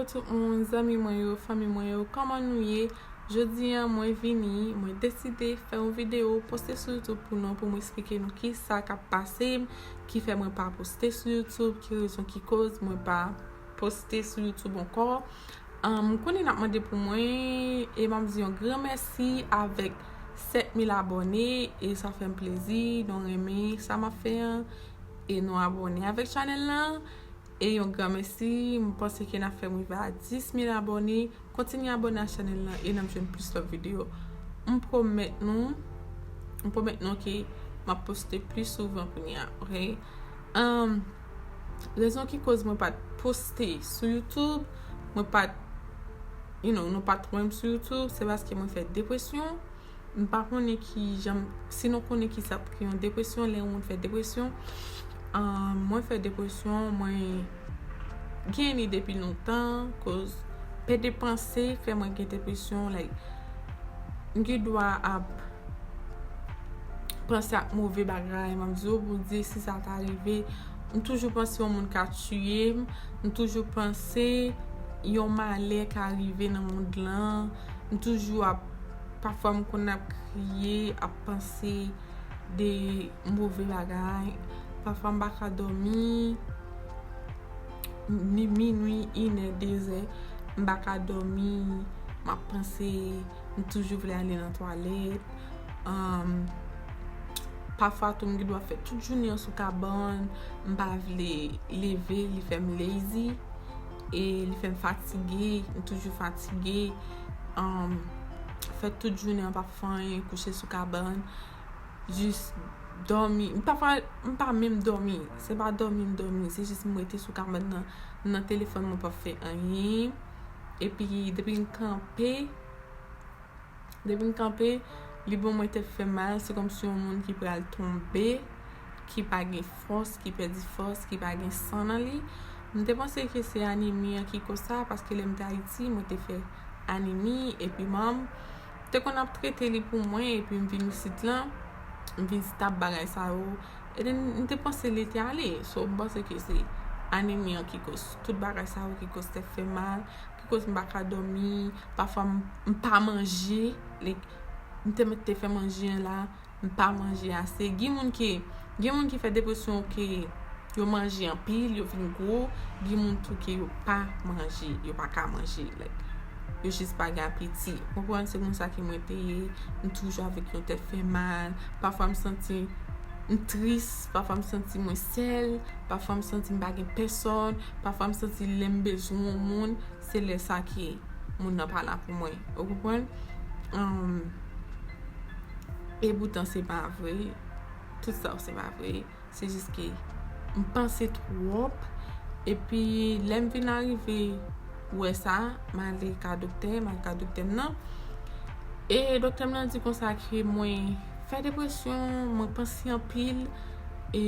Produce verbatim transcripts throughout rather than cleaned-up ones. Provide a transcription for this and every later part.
Tout moun, zanmi mwen yo, fanmi mwen yo, kòman nou ye? Jodi a, mwen vini, mwen deside fè yon videyo, poste sou YouTube pou nou, pou mwen eksplike nou kisa k ap pase m, ki fè mwen pa poste sou YouTube, ki rezon ki koz mwen pa poste sou YouTube ankò. Ahn, m konnen n ap mande pou mwen, e m ap di yon gran mèsi avèk sèt mil abòne, e sa fè m plezi, nou renmen sa m ap fè an, e nou abòne avèk chanèl lan. E yon gran mèsi, m panse ke n ap fè m rive a dis mil abòne. Kontinye abòne a chanèl lan e n ap jwenn plis lòt videyo. M pwomèt nou, m pwomèt nou ke m ap poste pli souvan kounye a, oke? Ahn, rezon ki koz mwen pa t poste sou YouTube, mwen pa t, you know, nou pa t wè m sou YouTube, se paske mwen fè depresyon. M pa konnen ki jan, si nou konnen kisa k yon depresyon, lè yon moun fè depresyon. Ahn, mwen fè depresyon, mwen gen li depi lontan, koz pèdi panse fè mwen gen depresyon, like, m gen dwa ap panse ak move bagay, m ap di, "O Bondye, si sa ta rive." M toujou panse yon moun ka tiye m, m toujou panse yon malè ka rive nan mond lan, m toujou ap, pafwa m konn ap kriye, ap panse de move bagay, pafwa m pa ka dòmi, ni minwi, inè, dezè, m pa ka dòmi, m ap panse, m toujou vle ale nan twalèt. Ahn, pafwa tou m gen dwa fè tout jounen an sou kabann, m pa vle leve, li fè m lazy, e li fè m fatige, m toujou fatige. Ahn, fè tout jounen an p ap fè anyen, kouche sou kabann, jis dòmi. M pafwa, m pa menm dòmi, se pa dòmi m dòmi, se jis m rete sou kabann nan, nan telefòn mwen p ap fè anyen. Epi depi m kanpe, depi m kanpe, li ban mwen tèt fè mal, se kòmsi yon moun ki pral tonbe, ki pa gen fòs, ki pèdi fòs, ki pa gen san nan li. M te panse ke se anemi an ki koz sa, paske lè m te Ayiti, mwen te fè anemi, epi manman m te konn ap trete li pou mwen, epi m vin isit lan, m vin stop bagay sa yo. E then, m te panse li te ale, so m panse ke se anemi an ki koz tout bagay sa yo, ki koz tèt fè mal, ki koz m pa ka dòmi, pafwa m, m pa manje, like, m te mèt te fè manje an la, m pa manje ase. Gen moun ki, gen moun ki fè depresyon ke yo manje anpil, yo vin gwo, gen moun tou ke yo pa manje, yo pa ka manje, like, yo jis pa gen apeti. Konprann, se konsa ke mwen te ye, m toujou avèk yon tèt fè mal, pafwa m santi m tris, pafwa m santi mwen sèl, pafwa m santi m pa gen pèsòn, pafwa m santi lè m bezwen yon moun, se lè sa ke moun nan pa la pou mwen. Ou konprann? Ahn, e poutan se pa vre. Tout sa yo se pa vre. Se jis ke m panse twòp. Epi lè m vin arive wè sa, m ale ka doktè, m al ka doktè m nan. E doktè m nan di konsa ke mwen fè depresyon, mwen panse anpil. E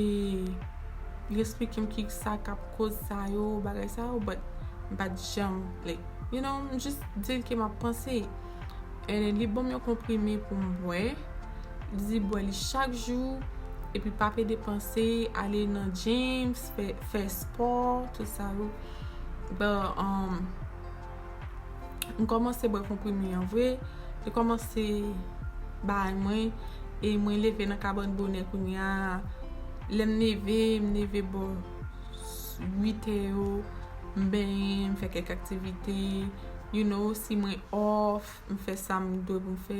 li eksplike m ki sa k ap koz sa yo, bagay sa yo, but m pa t janm, like, you know, m jis di l ke m ap panse. E li ban m yon konprime pou m bwè. Li di bwè li chak jou, epi pa pede panse, ale nan gym, fè, fè spò, tout sa yo. But, um, m kòmanse bwè konprime an vre. Li kòmanse bay mwen, e mwen leve nan kabann bonè kounye a. Lè m leve, m leve bò uit è yo, m benyen, m fè kèk aktivite, you know, si mwen off, m fè sa m dwe pou m fè.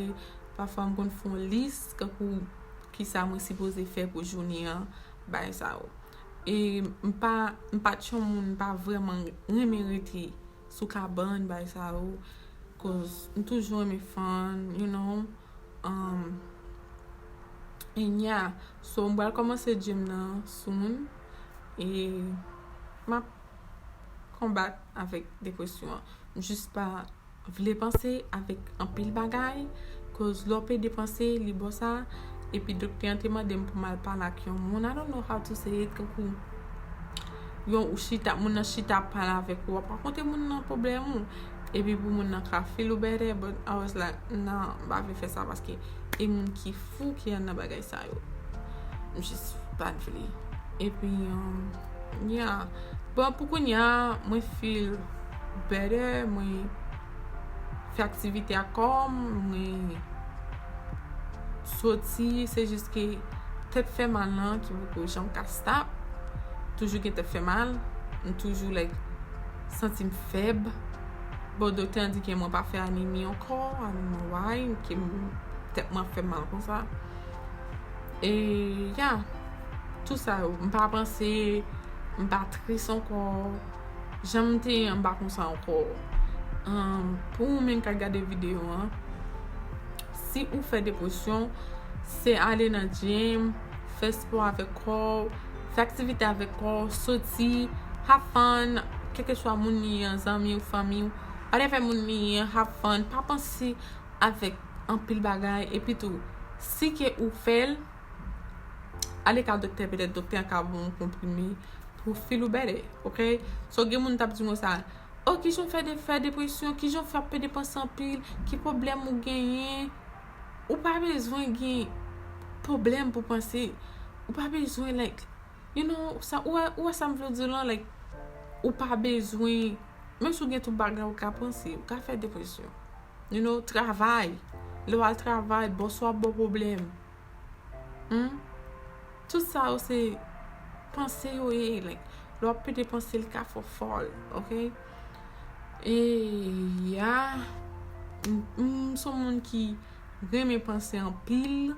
Pafwa m konn fè yon lis, kankou kisa mwen sipoze fè pou jounen an, bagay sa yo. E m pa, m pa t yon moun, m pa vrèman renmen rete sou kabann, bagay sa yo. Koz m toujou renmen fun, you know. Um, and yeah, so m pral kòmanse gym nan soon. E m ap konbat avèk depresyon an. M jis pa vle panse avèk anpil bagay, koz lè w pede panse, li bon sa. Epi doktè an te mande m pou m al pale ak yon moun, I don't know how to say it, kankou yon ou chita, moun nan chita ap pale avèk ou, w ap rakonte moun nan pwoblèm ou, epi pou moun nan ka feel ou better, but I was like, non, m pa vle fè sa, paske e moun ki fou ki anndan bagay sa yo. M jis pa t vle. Epi, um, yeah. Bon, pou kounye a, mwen feel better, mwen fè aktivite ak kò m, mwen soti, se jis ke tèt fè mal lan ki poko janm ka stop. Toujou gen tèt fè mal, m toujou like santi m fèb. Bon, doktè an di ke mwen pa fè anemi ankò, I don't know why, ke m- tèt mwen ap fè m mal konsa. E ya, tout sa yo, m pa panse, m pa tris ankò. Jan m te ye an, m pa konsa ankò. Ahn, pou ou menm k ap gade videyo an, si ou fè depresyon, se ale nan gym, fè spò avèk kò w, fè aktivite avèk kò w, soti, have fun, kèlkeswa moun li ye an, zanmi w, fanmi w, whatever moun li ye an, have fun. Pa panse avèk anpil bagay, epi tou, si ke ou fè l, ale ka doktè, petèt doktè an ka ba w yon konprime pou feel ou better, ok? So, gen moun t ap di mwen sa, oh, kijan w fè de, fè depresyon, kijan w fè ap pede panse anpil, ki pwoblèm ou genyen? Ou pa bezwen gen pwoblèm pou panse, ou pa bezwen, like, you know, sa, ou wè, ou wè sa m vle di w lan, like, ou pa bezwen, menm si w gen tout bagay, ou ka panse, ou ka fè depresyon. You know, travay. Lè w al travay, bòs ou ap ba w pwoblèm. Hmm? Tout sa yo se panse yo ye, like, lè w ap pede panse, l ka fè w fòl, ok? E ya, m, m se yon moun ki renmen panse anpil,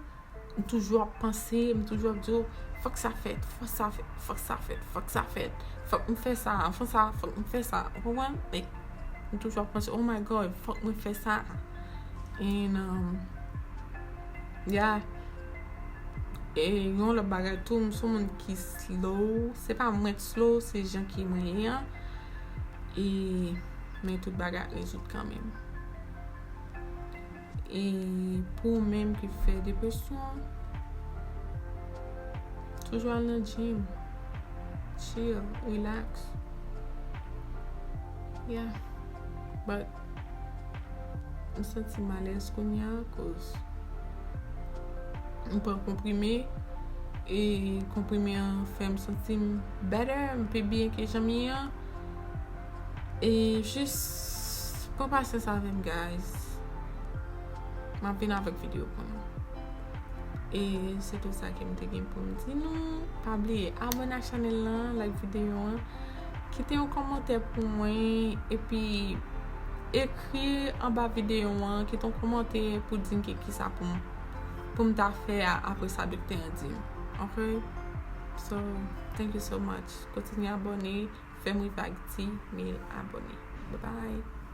m toujou ap panse, m toujou ap di, oh, fòk sa fèt, fòk sa fèt, fòk sa fèt, fòk sa fèt, fòk m fè sa, fòk sa, fòk m fè sa, ou konprann? Like, m toujou ap panse, oh my God, fòk mwen fè sa. And, um, yeah. E yon lòt bagay tou, m se yon moun ki slow. Se pa mwen k slow, se jan ke mwen ye an. E, men tout bagay ap rezoud kanmenm. E pou ou menm ki fè depresyon, toujou al nan gym. Chill, relax. Yeah. But m santi m alèz kounye a, cause m pran konprime, e konprime an fè m santi m better, m pi byen ke jan m ye an. E jis pran pasyans avè m, guys. M ap vin avèk videyo pou nou. E se tout sa ke m te gen pou m di nou. Pa bliye abòne ak chanèl lan, like videyo an, kite yon kòmantè pou mwen, epi ekri anba videyo an, kite yon kòmantè pou di m ki, kisa pou m, pou m ta fè a, apre sa doktè an di m. Ok? So, thank you so much. Kontinye abòne, fè m rive ak dis mil abòne. Bye bye.